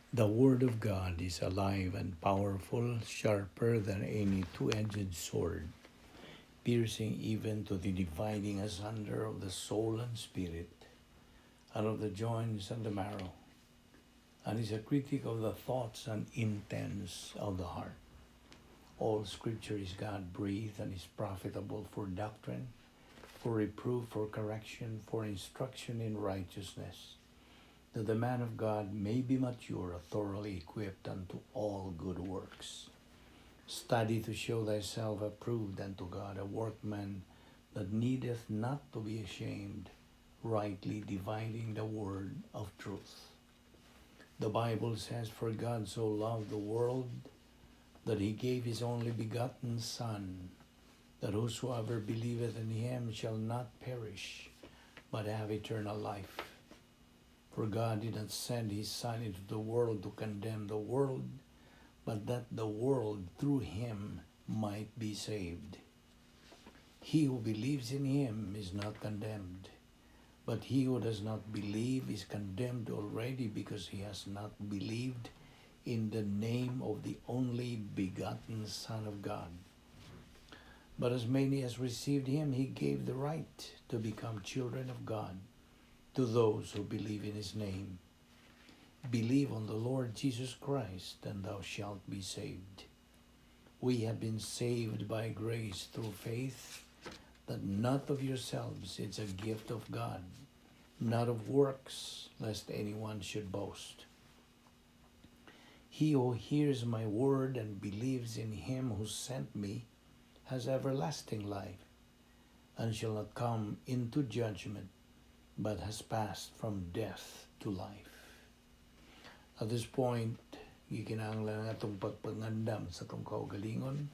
The Word of God is alive and powerful, sharper than any two-edged sword, piercing even to the dividing asunder of the soul and spirit, and of the joints and the marrow, and is a critic of the thoughts and intents of the heart. All Scripture is God breathed and is profitable for doctrine, for reproof, for correction, for instruction in righteousness, that the man of God may be mature, thoroughly equipped unto all good works. Study to show thyself approved unto God, a workman that needeth not to be ashamed, rightly dividing the word of truth. The Bible says, "For God so loved the world that he gave his only begotten Son, that whosoever believeth in him shall not perish, but have eternal life. For God did not send his Son into the world to condemn the world, but that the world through him might be saved. He who believes in him is not condemned, but he who does not believe is condemned already, because he has not believed in the name of the only begotten Son of God. But as many as received him, he gave the right to become children of God, to those who believe in his name. Believe on the Lord Jesus Christ, and thou shalt be saved." We have been saved by grace through faith, that not of yourselves, it's a gift of God, not of works, lest anyone should boast. He who hears my word and believes in him who sent me has everlasting life, and shall not come into judgment, but has passed from death to life. At this point, gikinahanglan ang atong pagpangandam sa atong kaugalingon,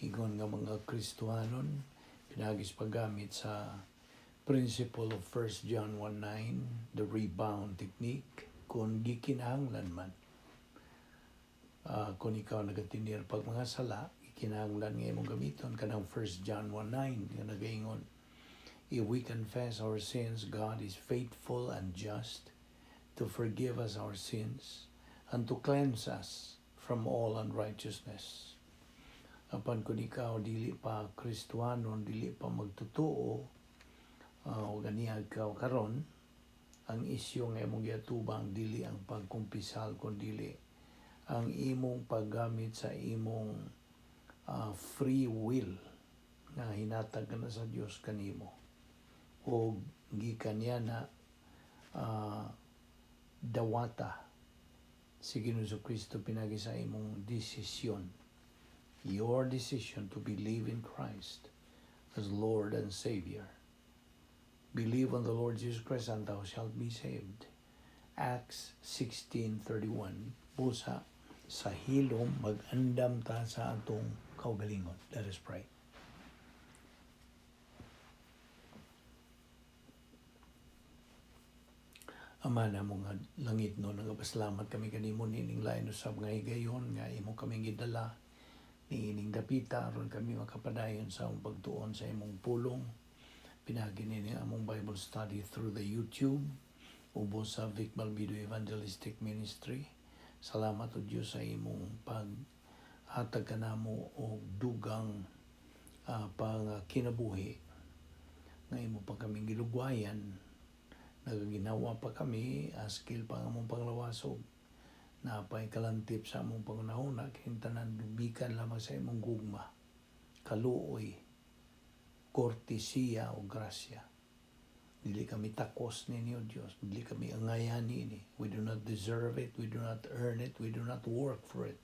ingon nga mga Kristohanon, pinaagi sa paggamit sa principle of 1 John 1:9, the rebound technique, kung gikinahanglan man. Kung ikaw nagatinir pag mga sala, gikinahanglan nga imong gamiton kanang 1 John 1:9 nga nagaingon, "If we confess our sins, God is faithful and just to forgive us our sins and to cleanse us from all unrighteousness." Apan kung ikaw dili pa Kristohanon, dili pa magtutuo, o ganihag ka karon, ang isyu nga imong giatubang dili ang pagkumpisal kun dili ang imong paggamit sa imong free will nga hinatag ka na sa Dios kanimo o gikan niya na dawata si Ginoong Kristo pinagi sa imong desisyon, your decision to believe in Christ as Lord and Savior. "Believe on the Lord Jesus Christ and thou shalt be saved." Acts 16:31. Busa sa hilom mag-andam ta sa atong kaugalingon. Let us pray. Ama namo nga langit no, nagapasalamat kami kanimo niining lain usab nga higayon nga imo kaming gidala niining dapita aron kami makapadayon sa among pagtuon sa imong pulong pinaagi nini among Bible study through the YouTube ubos sa Vic Balbido Evangelistic Ministry. Salamat o Dios sa imong paghatag kanamo og dugang pang kinabuhi nga imo pa kaming gilugwayan. Nagaginawa pa kami, askil pa ang among panglawas og napay kalantip sa among pangunahuna, kining tanan gikan lamang sa imong gugma, kaluoy, kortesiya o grasya. Dili kami takos ninyo, Diyos. Dili kami angayan niini. We do not deserve it. We do not earn it. We do not work for it.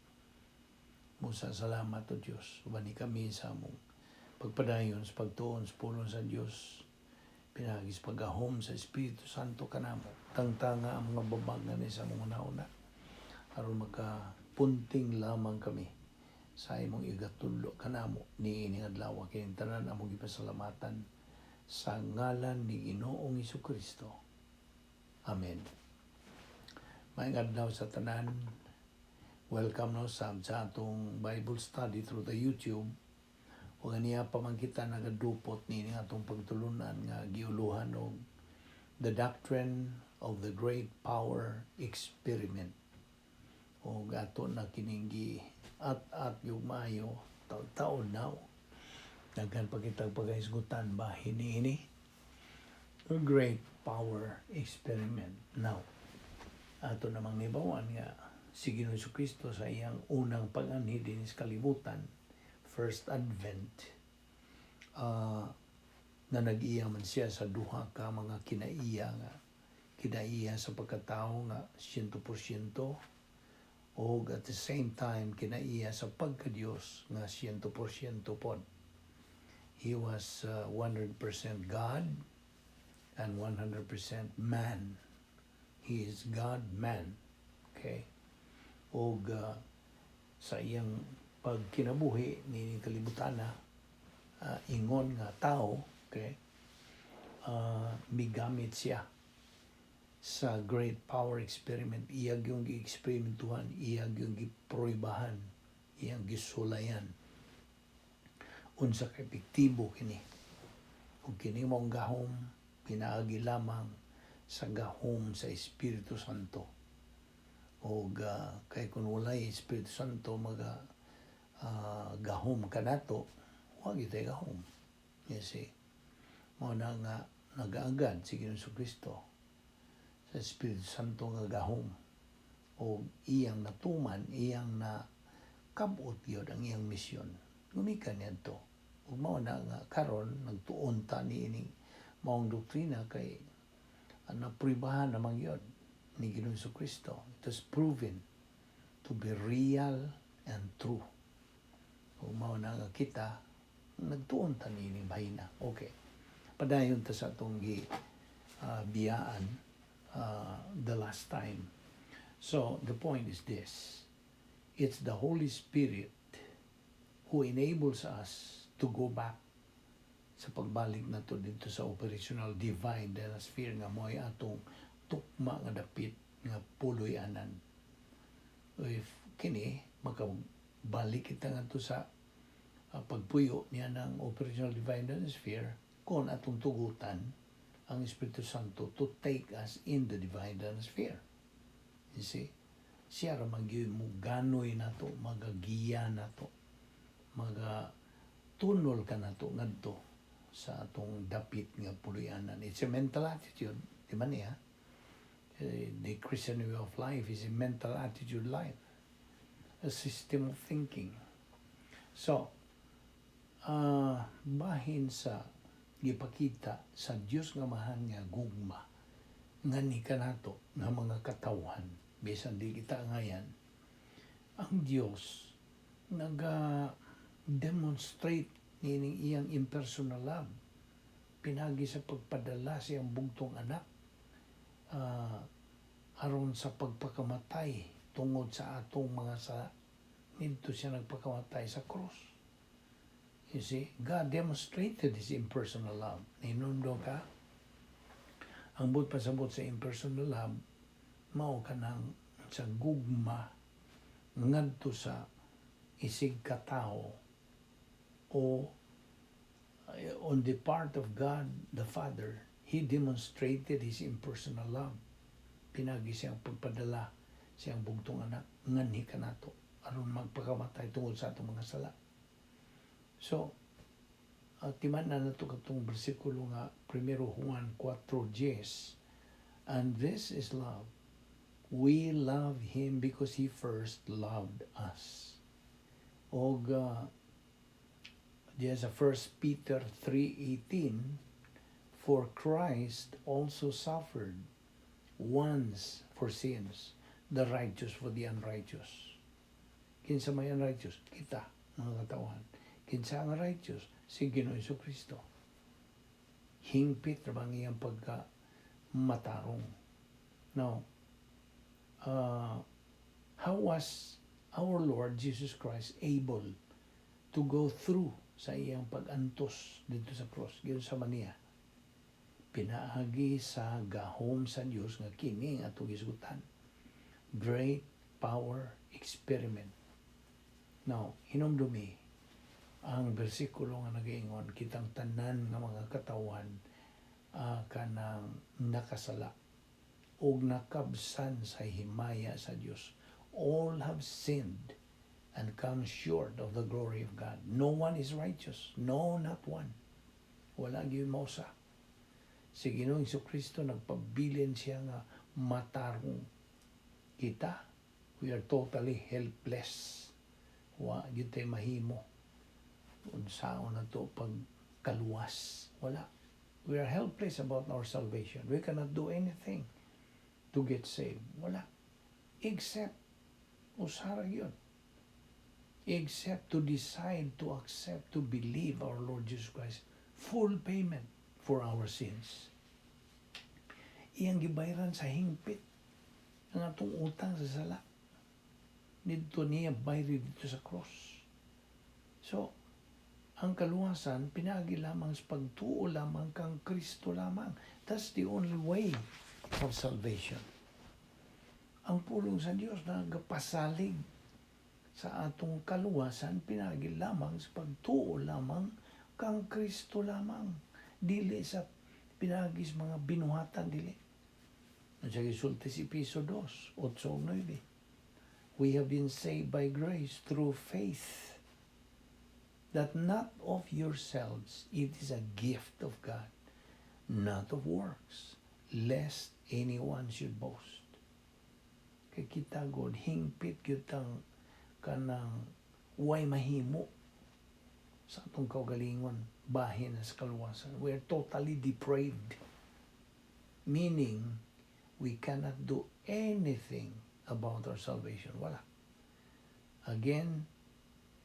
Busa salamat o Diyos. Ubani kami sa among pagpadayon sa pagtuon sa pulong sa Diyos. Pinaagi sa paggahom sa Espiritu Santo kanamo. Tangtanga ang mga babag nga ni sa among una-una. Aron makapunting lamang kami sa imong igatudlo kanamo niining adlaw, kay tanan among gipasalamatan sa ngalan ni Ginoong Kristo. Amen. Maayong adlaw sa tanan. Welcome no sa atong Bible study through the YouTube. O ganiya pa man kita nagadupot ni atong pagtulunan nga giuluhan og The Doctrine of the Great Power Experiment. O ato na kining gi at yung maayo taon na. Daghan pa kitag pagkahisgutan ba hini. A great power experiment now. Ato namang nahibaw-an nga si Ginoong Kristo sa iyang unang pag-anhi dinhi sa kalibutan, first advent, na nag-iya man siya sa duha ka mga kinaiya, nga kinaiya sa pagkatao nga 100% o at the same time kinaiya sa pagka-Diyos nga 100% pod. He was 100% God and 100% man. He is God man. Okay? Og sa iyang pagkinabuhi ni kalibutan na ingon nga tao, okay? Migamit siya sa great power experiment. Iya gyung gi-eksperimentuhan, iya gyung gipruibahan, iyang gisulayan unsa ka epektibo kini, ug kini maong gahom pinaagi lamang sa gahom sa Espiritu Santo. Og kay kung walay Espiritu Santo maga gahom kanato, wa gyud gahom, you see. Mao na nga nagaagad si Ginoong Kristo sa Espiritu Santo nga gahom o iyang natuman, iyang na kabot gyud ang iyang misyon gumikan niadto. Ug mao na nga karon nagtuon ta niining maong doktrina kay napruibahan naman gyud ni Ginoong Kristo. It was proven to be real and true. Ug mao na nga kita nagtuon ta niining bahina. Okay, padayon ta sa atong gi biyaan the last time. So the point is this: it's the Holy Spirit who enables us to go back sa pagbalik nato dito sa operational divine sphere nga mo'y atong tukma nga dapit nga puloy-anan. If kini makabalik kita ngadto sa pagpuyo niya ng operational divine sphere kung atong tugutan ang Espiritu Santo to take us in the divine sphere. You see? Siya ra man gyud mo ganoy nato, magagiya nato, maga tunol ka nato ngadto sa atong dapit nga puloy-anan. It's a mental attitude, di ba niya? Eh, the Christian way of life is a mental attitude life, a system of thinking. So, bahin sa gipakita sa Dios nga Amahan nga gugma nga ni kanato nga mga katawhan, bisan di kita ngayan, ang Dios naga demonstrate nining iyang impersonal love pinagi sa pagpadala sa iyang bugtong anak aron sa pagpakamatay tungod sa atong mga sala. Nidto siya nagpakamatay sa krus. You see, God demonstrated His impersonal love. Ninundo ka? Ang buot pasabot sa impersonal love, mao kanang sa gugma ngadto sa isig katao o on the part of God the Father, He demonstrated His impersonal love. Pinagi siyang pagpadala siyang bugtong anak nganhi kanato aron magpakamatay tungod sa atong mga sala. So, timan na nato katong bersikulo nga 1 Juan 4:10. "And this is love. We love Him because He first loved us." Og diya sa 1 Peter 3:18, "For Christ also suffered once for sins, the righteous for the unrighteous." Kinsa may unrighteous? Kita, mga katawhan. Kinsa ang righteous? Si Ginoong Kristo. Hingpit ra bang iyang pagka matarong. Now, how was our Lord Jesus Christ able to go through sa iyang pag-antos dito sa cross? Giunsa man niya? Pinaagi sa gahom sa Dios nga kini ang atong hisgutan. Great power experiment. Now, hinumdumi ang bersikulo nga nagaingon kitang tanan nga mga katawan kanang nakasala ug nakabsan sa himaya sa Dios. All have sinned and come short of the glory of God. No one is righteous. No, not one. Wala gyud mausa. Si Ginoong Kristo, nagpabilin siya nga matarong. Kita, we are totally helpless. Wa gyud tay mahimo. Unsaon na to pagkaluwas? Wala. We are helpless about our salvation. We cannot do anything to get saved. Wala. Except, usa ra gyud, except to decide to accept, to believe our Lord Jesus Christ, full payment for our sins. Iyang gibayran sa hingpit ang atong utang sa sala. Didto niya bayri didto sa cross. So, ang kaluwasan, pinaagi lamang sa pagtuo lamang kang Kristo lamang. That's the only way of salvation. Ang pulong sa Dios nagapasalig sa atong kaluwasan pinaagi lamang sa pagtuo lamang kang Kristo lamang. Dili sa pinaagi sa mga binuhatan, dili. Ang sa gisulti sa Epeso 2, 8 ug 9. We have been saved by grace through faith, that not of yourselves, it is a gift of God, not of works, lest anyone should boast. Kay kita god, hingpit gyud tang kanang way mahimo sa atong kaugalingon bahin sa kaluwasan. We are totally depraved. Meaning, we cannot do anything about our salvation. Wala. Again,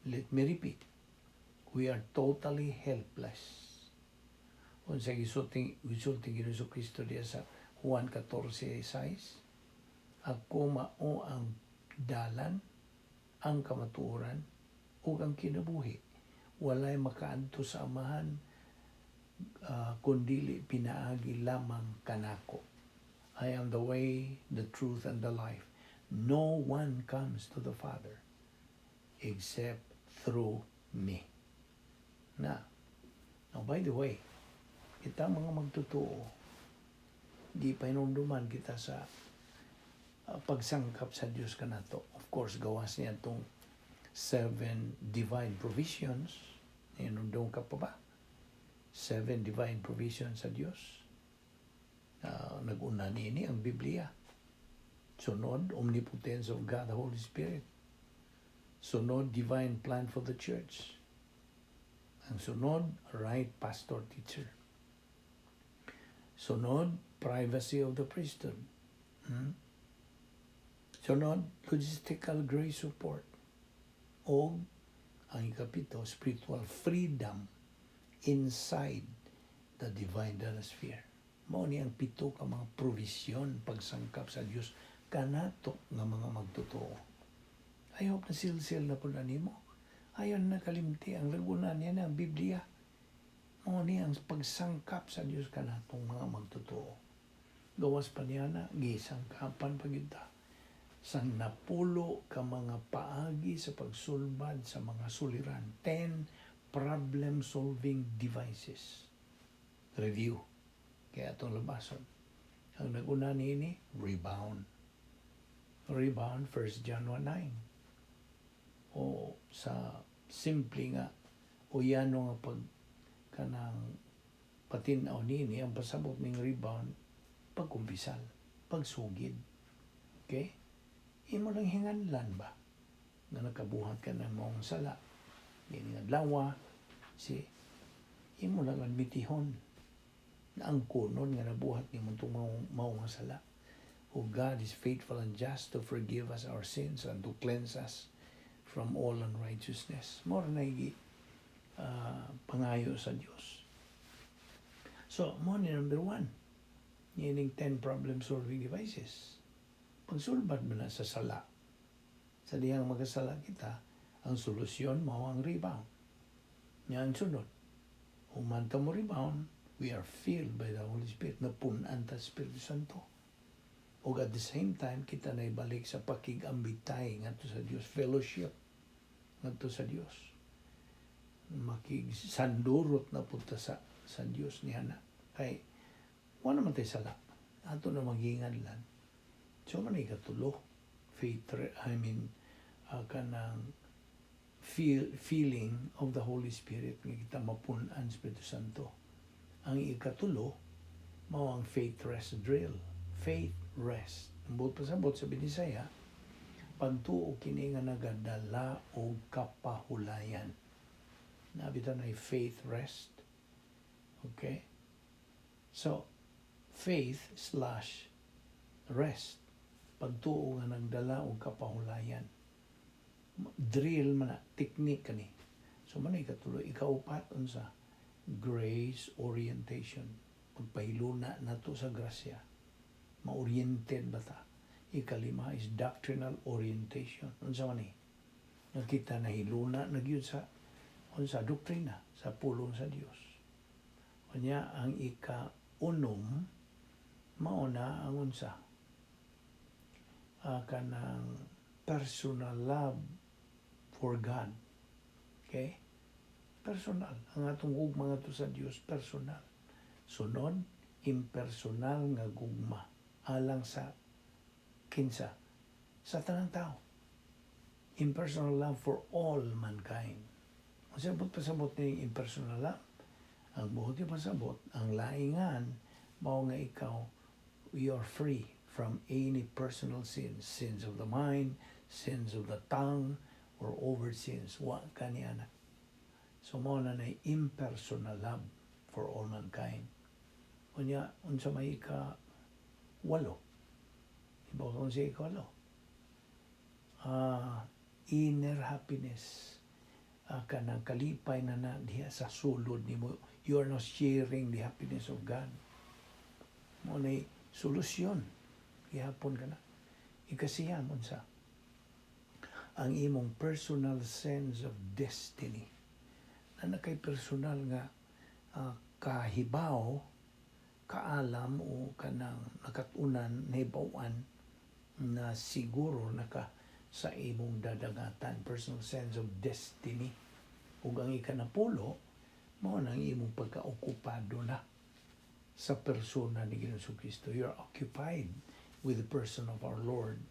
let me repeat. We are totally helpless. Unsa gisulti Ginoo Kristo diya sa Juan 14:6? "Ako mao ang dalan, ang kamatuoran, ug ang kinabuhi. Walay makaadto sa Amahan kundili pinaagi lamang kanako." I am the way, the truth, and the life. No one comes to the Father except through me. Na, now by the way, kita mga magtotoo, di pa hinumduman kita sa pagsangkap sa Dios kanato. Of course, gawas niya itong seven divine provisions. Hinumdum ka pa ba? Seven divine provisions sa Dios. Nag-una niini ang Biblia. Sunod, omnipotence of God, the Holy Spirit. Sunod, divine plan for the church. Ang sunod, right pastor teacher. Sunod, privacy of the priesthood. Sunod, logistical grace support. O ang ikapito, spiritual freedom inside the divine sphere. Mao ni ang pito ka mga provisyon pagsangkap sa Dios kanato nga mga magtotoo. I hope na silsil na po na nimo. Ayon na kalimti ang laguna niya na ang Biblia. Mao ni ang pagsangkap sa Dios kanatong mga magtotoo. Gawas pa niya na gisangkapan pa gyud ta sa 10 ka mga paagi sa pagsulbad sa mga suliran. 10 problem-solving devices. Review. Kaya atong labason. Ang naguna niini, rebound. Rebound, 1 John 1:9. O sa simple nga o yano nga pag kanang patinaw nini, ang pasabot ning rebound, pagkumpisal, pagsugid. Okay? Imo lang hinganlan ba na nakabuhat ka ng maong sala. Dini nga adlaw, si imo lang admitihon na ang kunon nga nabuhat nimo itong mao nga sala. O God is faithful and just to forgive us our sins and to cleanse us from all unrighteousness. Mao na pangayo sa Dios. So, mao ni number one. Meaning 10 problem-solving devices. Pagsulbad mo na sa sala, sa dihang magasala kita, ang solusyon mao ang rebound. Yan sunod. Humanta mo rebound, we are filled by the Holy Spirit. Napunan ta Espiritu Santo. O at the same time, kita na ibalik sa pakig-ambitay ngadto sa Dios, fellowship ngadto sa Dios. Makigsandurot na punta sa Dios niya na. Kay, wala naman tayo sala. Ato na maghinganlan. So, man ikatulo, Faith, I mean, kanang feeling of the Holy Spirit nga kita mapun-an Espiritu Santo. Ang ikatulo, mao ang faith rest drill. Faith rest. Ang buot pasabot sa Binisaya, pagtuo kini nga nagadala og kapahulayan. Naa bitaw na faith rest. Okay? So, faith/rest. Pagtuo nga nagdala og kapahulayan. Drill man na, technique kani. So man ikatulo, ikaupat unsa? Grace orientation. Pagpahiluna nato sa grasya. Ma-oriented ba ta? Ikalima is doctrinal orientation. Unsa man ni? Nakita nahiluna na gyud sa unsa, doktrina sa pulong sa Dios. Unya ang ika-unom mao na ang unsa? Kanang personal love for God. Okay? Personal. Ang atong gugma ngadto sa Dios, personal. Sunod, impersonal nga gugma alang sa kinsa? Sa tanang tao. Impersonal love for all mankind. Ang sabot pasabot ni impersonal love. Ang buot yung pasabot, ang laingan, mao nga ikaw, you are free from any personal sins. Sins of the mind, sins of the tongue, or overt sins. Wa ka ni ana. So mao na na impersonal love for all mankind. Unya, unsa may ika walo? Ibaw kung siya ika walo. Inner happiness. Kanang kalipay na na diha sa sulod nimo. You are not sharing the happiness of God. Mao na solusyon. Gihapon ka na. Ikasiyam, unsa? Ang imong personal sense of destiny. Na kay personal nga kahibaw, kaalam o kanang nakatunan, nahibaw-an na siguro naka sa imong dadagatan, personal sense of destiny. Ug ang ikanapulo, mao nang imong pagkaokupado na sa persona ni Ginoong Kristo. You are occupied with the person of our Lord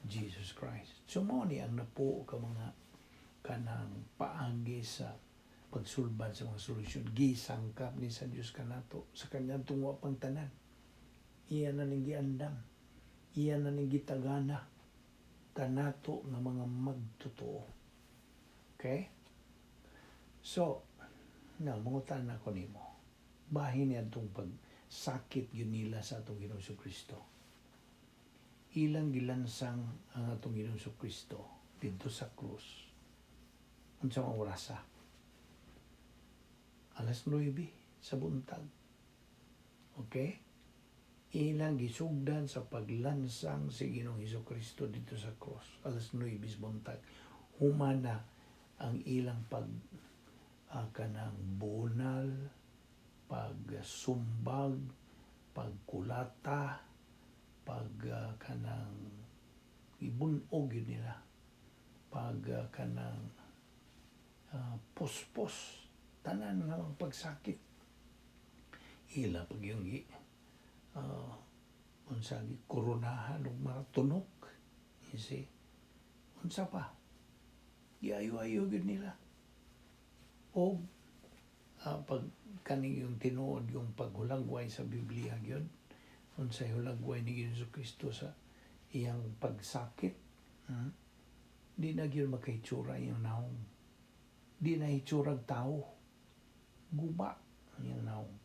Jesus Christ. So mao ni ang napuo ka mga kanang paagi sa pagsulbad sa mga solusyon. Gisangkap ni sa Dios kanato sa kanyang tungwa pang tanan. Iya na ning giandam. Iya na ning gitagana kanato nga mga magtotoo. Okay? So, now, mangutana ko nimo. Bahin niya itong pagsakit yun nila sa atong Ginoong Kristo. Ilang gilansang ang atong Ginoong Kristo didto sa krus. Unsa man orasa? Alas 9 sa buntag. Okay? Ilang gisugdan sa paglansang si Ginoong Hesus Kristo didto sa cross. Alas 9 sa buntag. Humana ang ilang pag kanang bunal, pagsumbag, pagkulata, pag kanang ibunog yun nila, pag kanang puspos, tanan nga mga pagsakit. Ila pag yung unsa gi koronahan og mga tunok. You see? Unsa pa? Giayo-ayo gyud nila. O pag kaning yung tinuod yung paghulagway sa Biblia gyud, unsay hulagway ni Ginoong Kristo sa iyang pagsakit, Di na gyud makahitsura iyang naong. Di na hitsurag tao. Guba ang iyang naong.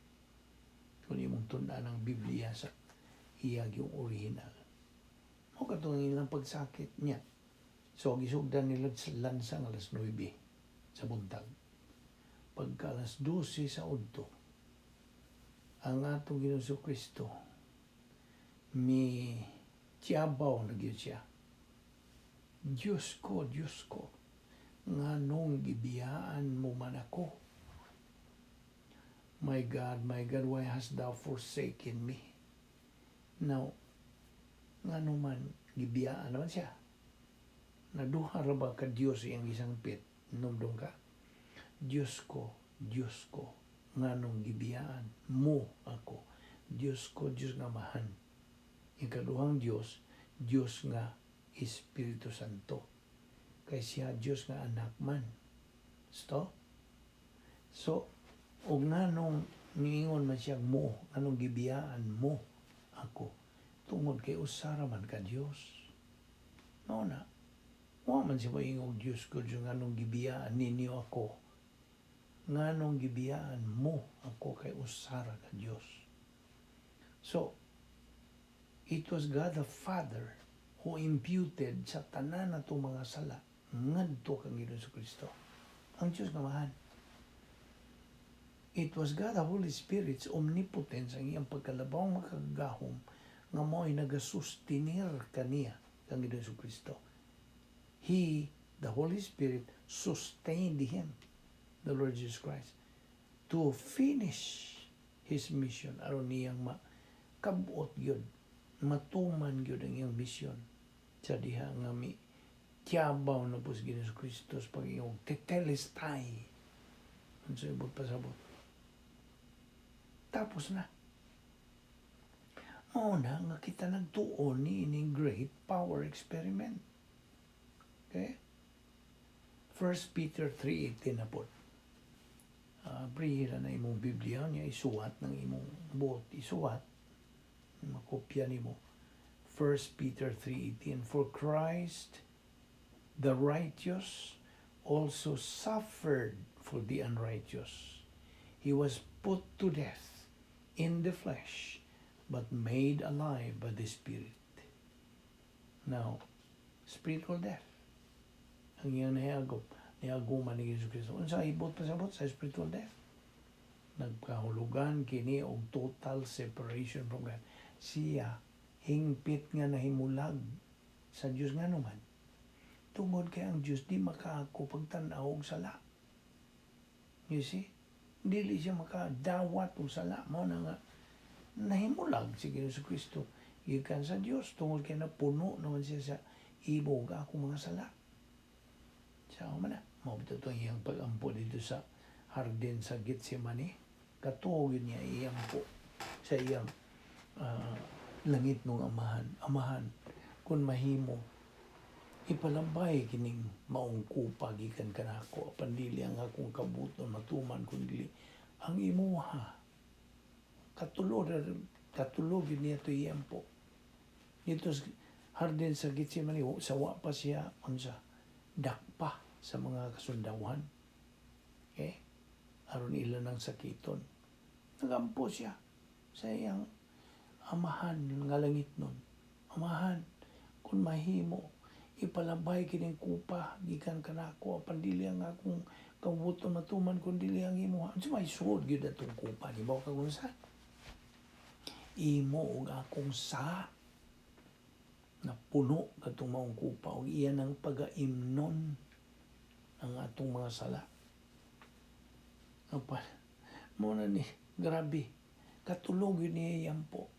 Kung imong tun-an ang Biblia sa iyang yung original. Mao katong ilang pagsakit niya. So, gisugdan nila sa lansang alas 9 sa buntag. Pagka alas 12 sa udto, ang atong Ginoong Kristo mi tiyabaw na gyud siya. "Diyos ko, Diyos ko, nganong gibiyaan mo man ako? My God, my God, why hast thou forsaken me?" Now, ngano man gibiyaan naman siya? Naduha ra ba ka Diyos iyang gisangpit? Numdum ka? "Diyos ko, Diyos ko, nganong gibiyaan mo ako?" Diyos ko, Diyos nga Amahan. Ikaduhang Diyos, Diyos nga Espiritu Santo. Kay siya Dios nga Anak man. Sto? So, og nganong niingon man siya mo, nganong gibiyaan mo ako? Tungod kay usara man ka Dios. No na. Wa man siya moingog, "Diyos ko, Diyos, nganong gibiyaan ninyo ako?" Nganong gibiyaan mo ako kay usara ka Dios. So, it was God the Father who imputed sa tanan natong mga sala ngadto kang Ginoong Kristo. Ang Diyos nga Amahan. It was God the Holy Spirit's omnipotence, ang iyang pagkalabawng makagagahom nga mo'y nagasustinir kaniya kang Ginoong Kristo. He, the Holy Spirit, sustained him, the Lord Jesus Christ, to finish his mission aron niyang makabuot gyud, matuman gyud ang iyang mission sa diha nga mi tiyabaw na po sa Ginoong Kristo sa pag-ingog tetelestai. Unsa ibot pasabot? Tapos na. Mao na nga kita nagtuon ni ining great power experiment. Okay? 1 Peter 3:18 na po. Prihira na imong Biblia niya, isuwat ng imong buot, isuwat. Makopya nimo. 1 Peter 3:18: "For Christ the righteous also suffered for the unrighteous. He was put to death in the flesh, but made alive by the Spirit." Now, spiritual death ang iyang nahiyagop, niaguman ni Jesus Kristo. Unsa ibot pasabot sa spiritual death? Nagkahulugan kini og total separation from God. Siya hingpit nga nahimulag sa Dios. Nga naman? Tungod kay ang Dios di makaako pagtan-aw og sala. You see? Dili siya makadawat og sala. Mao na nga nahimulag si Ginoong Kristo gikan sa Dios tungod kay napuno naman siya sa imo ug akong mga sala. Sa man na, mao bitaw itong iyang pag-ampo dito sa hardin sa Gethsemane. Katuo yun niya iyang po sa iyang langit nung Amahan. "Amahan, kung mahimo, ipalambay kining maong kupa gikan kanako, apan dili ang akong kabuton matuman kundi ang imuha." Katulo katulo gyud niya to iyang po dito sa hardin sa Gethsemane sa wa pa siya unsa dakpa sa mga kasundawan. Okay? Aron ila ng sakiton. Nagampo siya sa iyang Amahan nga langit nun. "Amahan, kung mahimo, ipalabay kining kupa gikan kanako, apan dili ang akong kabuton matuman kun dili ang imo." Unsa may suod gyud atong kupa ni ba kung sa imo ug akong sa napuno katong maong kupa ug iyan ang pagaimnon ang atong mga sala. Apa, mo na ni, grabe, katulog yun niya yan po.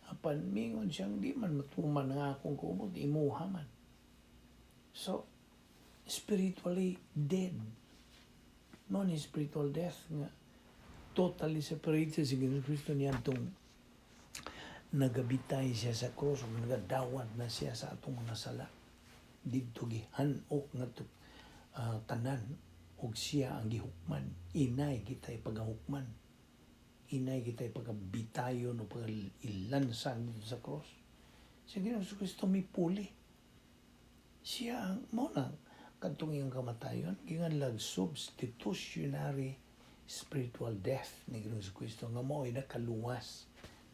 Apan mingon siyang di man matuman ang akong kumot, imuha man. So, spiritually dead. No ni spiritual death nga totally separated si Ginoong Kristo niadtong nagabitay siya sa cross ug nagadawat na siya sa atong mga sala. Didto gihan-ok nga to, tanan ug siya ang gihukman. Inay kita'y pagahukman. Inay kita'y pagabitayon o pagailansan dito sa cross. Si Ginoong Kristo mipuli. Siya ang mao na kadtong iyang kamatayon ginganlag substitutionary spiritual death ni Ginoong Kristo nga mao'y nakaluwas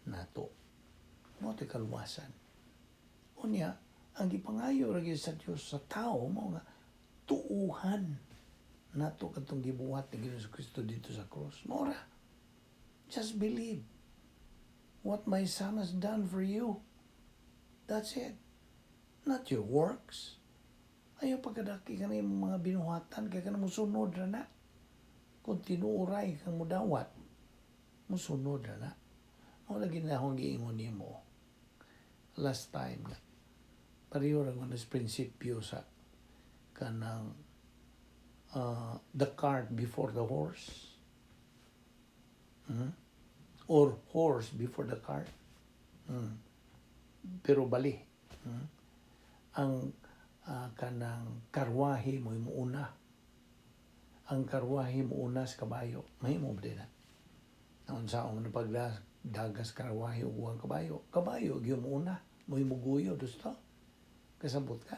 nato. Mao to'y kaluwasan. Unya, ang gipangayo ra gyud sa Dios sa tao mao nga tuuhan nato kadtong gibuhat ni Ginoong Kristo dito sa cross. Mao ra. Just believe what my Son has done for you. That's it. Not your works. Ayaw pagkadaki ka na imong mga binuhatan kay ka na musunod ra na. Kung tinuoray kang mudawat, musunod ra na. Mao lagi na akong giingon nimo last time nga pareho ra man sa prinsipyo sa kanang the cart before the horse. Or horse before the cart. Pero bali. Ang kanang karwahe mo muuna. Ang karwahe muuna sa kabayo. Mahimo ba din na? Unsaon man pagdagas karwahe ug ang kabayo? Kabayo gyud muuna. Mo'y muguyo dusto. Kasabot ka?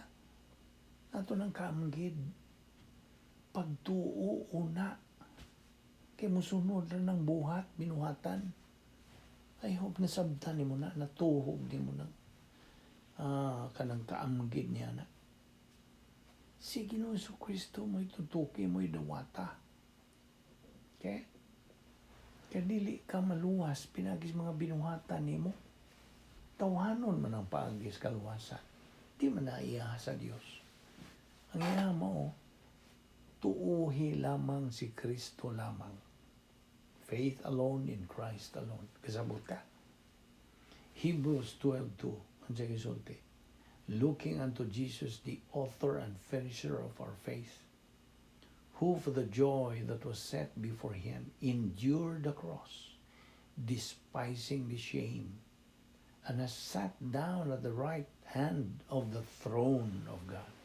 Ato nang kaamgid. Pagtuo una. Kay musunod ra ng buhat, binuhatan. I hope nasabtan nimo na, natuhog nimo na kanang kaamgid niya na. Si Ginoong Kristo mo'y tutuki, mo'y dawata. Okay? Kaya dili ka maluwas pinagis mga binuhatan nimo. Tawhanon man ang paagis kaluwasan. Di man na iya sa Dios. Ang iya mo, tuuhi lamang si Kristo lamang. Faith alone in Christ alone. Kasabot ka? Hebrews 12:2. Ang sige sulti. "Looking unto Jesus, the author and finisher of our faith, who for the joy that was set before him endured the cross, despising the shame, and has sat down at the right hand of the throne of God."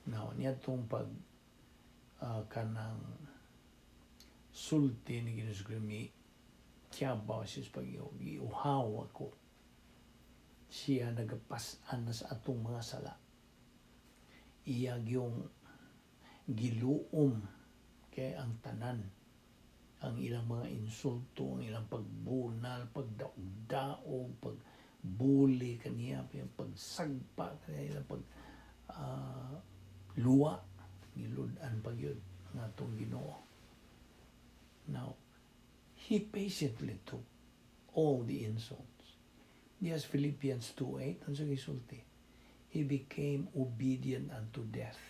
Now, niadtong pag kanang sulti ni Ginoong Kristo, kiyabaw siya sa pag-iog, giuhaw ako. Siya nagapas-an na sa atong mga sala. Iya yung giluom kay ang tanan, ang ilang mga insulto, ang ilang pagbunal, pagdaog-daog, pagbuli kaniya, yung pagsagpa kaniya, ilang pag luwa, gilud-an pa gyud ang atong Ginoo. Now, he patiently took all the insults. Yes, Philippians 2:8, ang sa gisulti, "He became obedient unto death."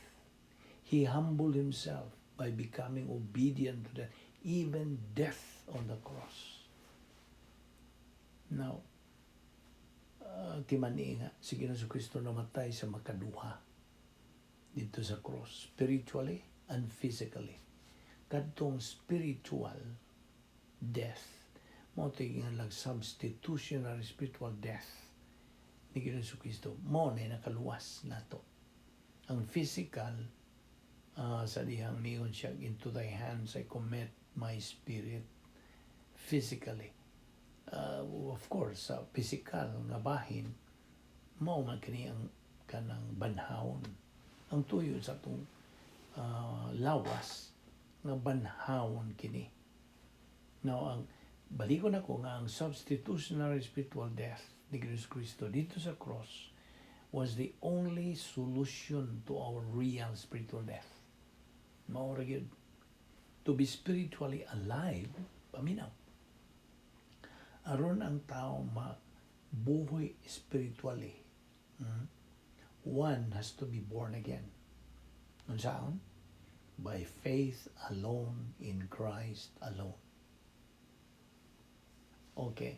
He humbled himself by becoming obedient to death, even death on the cross. Now, timani nga, si Ginoong Kristo namatay sa makaduha dito sa cross, spiritually and physically. Kadtong spiritual death, mao to nga lang substitutionary spiritual death ni Ginoong Kristo, mao na nakaluwas nato. Ang physical, sa dihang miingon siya, "Into thy hands I commit my spirit," physically. Of course, sa physical nga bahin, mao man kini ang kanang banhawon. Ang tuyo sa atong lawas nga banhawon kini. Now, ang balikon ako nga ang substitutionary spiritual death ni Kristo dito sa cross was the only solution to our real spiritual death. Mao ra gyud. To be spiritually alive, paminaw. Aron ang tao mabuhi spiritually, one has to be born again. Unsaon? By faith alone in Christ alone. Okay.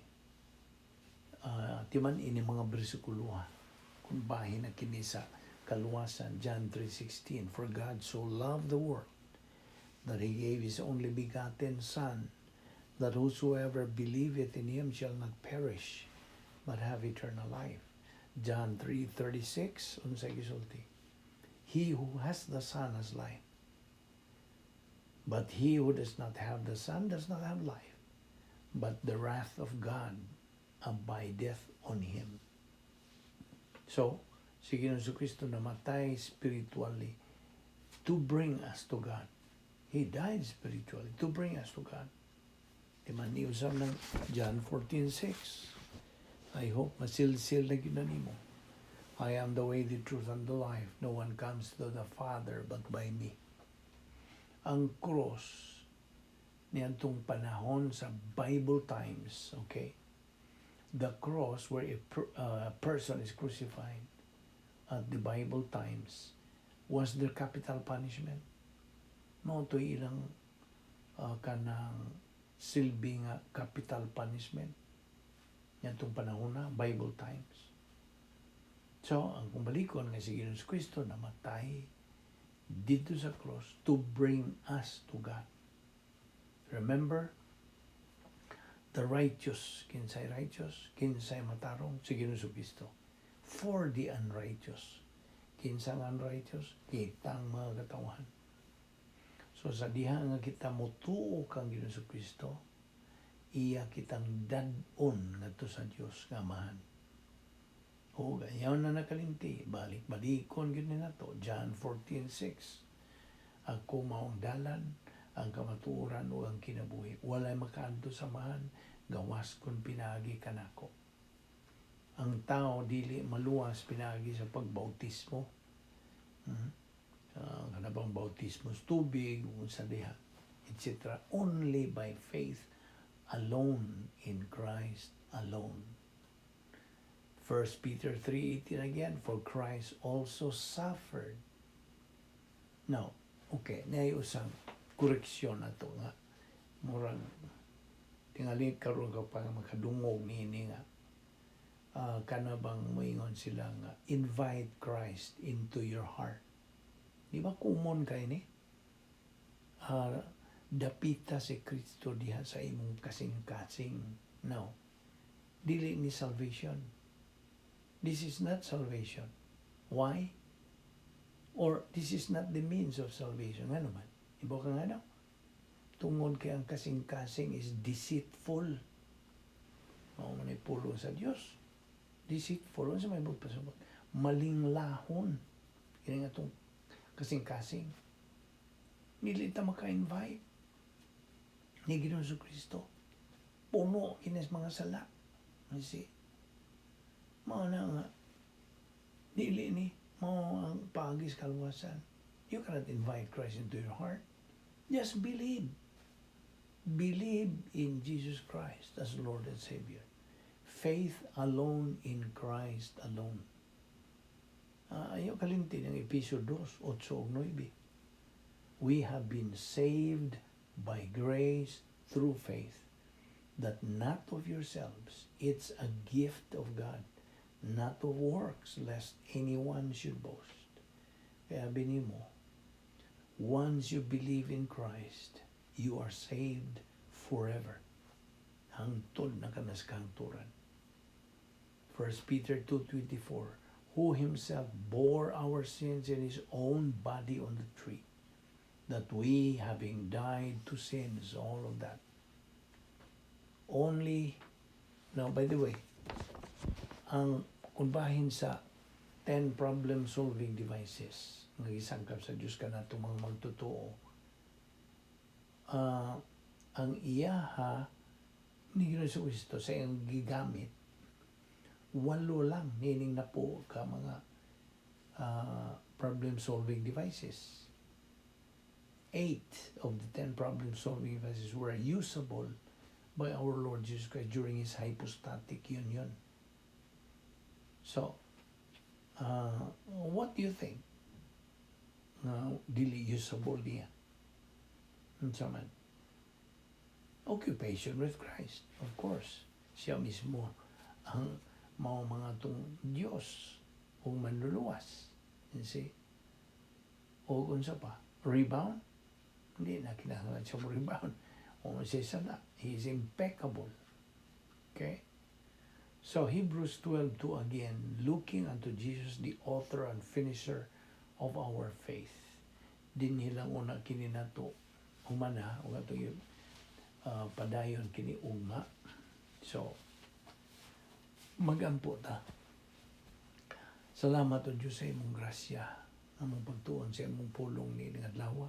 Timan ini mga bersikulo ha. Kung bahin na kini sa kaluwasan, John 3:16, "For God so loved the world that He gave His only begotten Son, that whosoever believeth in Him shall not perish, but have eternal life." John 3:36, unsay gisulti? "He who has the Son has life. But he who does not have the Son does not have life, but the wrath of God abideth on him." So, si Ginoong Kristo namatay spiritually to bring us to God. He died spiritually to bring us to God. Di man niusap ng John 14:6. I hope masilsil na gyud na nimo. "I am the way, the truth, and the life. No one comes to the Father but by me." Ang cross niadtong panahon sa Bible times, okay? The cross where a person is crucified at the Bible times was their capital punishment. Mao to ilang kanang silbi nga capital punishment niadtong panahon na Bible times. So, ang kumbalikon nga si Ginoong Kristo namatay dito sa cross to bring us to God. Remember, the righteous, kinsay righteous, kinsay matarong, si Ginoong Kristo. for the unrighteous. Kinsang unrighteous? Kitang mga katawhan. So sa diha nga kita motuo kang Ginoong Kristo, iya kitang dad-on ngadto sa Dios nga Amahan. O ayaw na nakalimti, balik-balikon gyud ni nato. John 14:6. "Ako mao ang dalan, ang kamatuoran ug ang kinabuhi. Walay makaadto sa Amahan gawas kun pinaagi kanako." Ang tao dili maluwas pinaagi sa pagbautismo. Kana bang bautismo sa tubig, sa diha, etc. Only by faith alone in Christ alone. 1 Peter 3:18 again, "For Christ also suffered." Now, okay, naay usang koreksyon na to nga murag tingali karon ka pa makadungog niini nga kana bang moingon sila nga invite Christ into your heart. Di ba common kay ni? Dapita si Kristo diha sa imong kasing-kasing. No. Dili ni salvation. This is not salvation. Why? Or this is not the means of salvation. Ngano man? Ibaw ka ngano? Tungod kay ang kasing-kasing is deceitful. Mao man ay pulong sa Dios. Deceitful. Ano sa may pasabot? Malinglahon. Kini nga itong kasing-kasing. Dili ta maka-invite ni Ginoong Kristo. Puno kinis mga sala. You see? Mao na nga dili ni mao ang paagi sa kaluwasan. You cannot invite Christ into your heart. Just believe. Believe in Jesus Christ as Lord and Savior. Faith alone in Christ alone. Ayaw kalimti ng Epeso 2, 8 ug 9. "We have been saved by grace through faith, that not of yourselves, it's a gift of God, not of works, lest anyone should boast." Kaya binimo, once you believe in Christ, you are saved forever. Hangtod na kanas kahangturan. 1 Peter 2:24, "Who himself bore our sins in his own body on the tree, that we, having died to sins," all of that. Only, now by the way, ang kung bahin sa 10 problem-solving devices nga gisangkap sa Diyos kanatong mga magtotoo, ang iyaha ni Ginoong Kristo sa iyang gigamit, walo lang nining napo ka mga problem-solving devices. Eight of the 10 problem-solving devices were usable by our Lord Jesus Christ during His hypostatic union. So, what do you think? Dili usable niya. Unsa man? Occupation with Christ, of course. Siya mismo ang mao mga tong Diyos o manluluwas. You see? O unsa pa? Rebound? Hindi na kinahanglan siya mo rebound. O siya sala. He is impeccable. Okay? So Hebrews 12:2 again, "Looking unto Jesus, the author and finisher of our faith." Dinhi lang una kini nato humana o ato yung padayon kini ugma. So magampo ta. Salamat o Diyos sa imong grasya, among pagtuon sa imong pulong ni adlaw.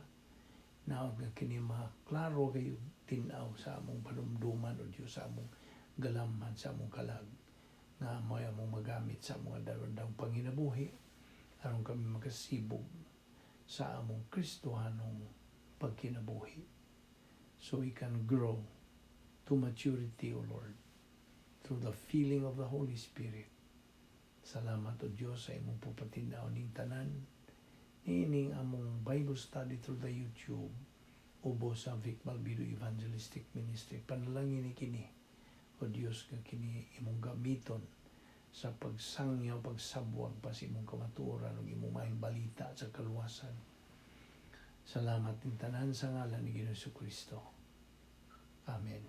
Naot nga kini maklaro kayo tin-aw sa among panumduman o Diyos, sa among galamhan, sa among kalag nga mo'y among magamit sa among adlaw panginabuhi aron kami makasibog sa among Kristohanong pagkinabuhi, so we can grow to maturity, O Lord, through the filling of the Holy Spirit. Salamat, O Diyos, sa imong pagpatinaw ning tanan niining among Bible study through the YouTube ubos sa Vic Malvido Evangelistic Ministry. Panalangin ni kini, O Diyos, nga kini imong gamiton sa pagsangyaw, pagsabwag pa sa imong kamatuoran ug imong maayong balita sa kaluwasan. Salamat ning tanan sa ngalan ni Ginoong Kristo. Amen.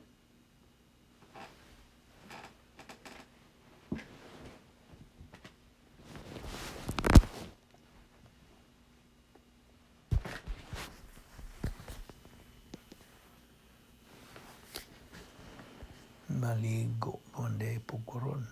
Maligo man diay pud ko ron.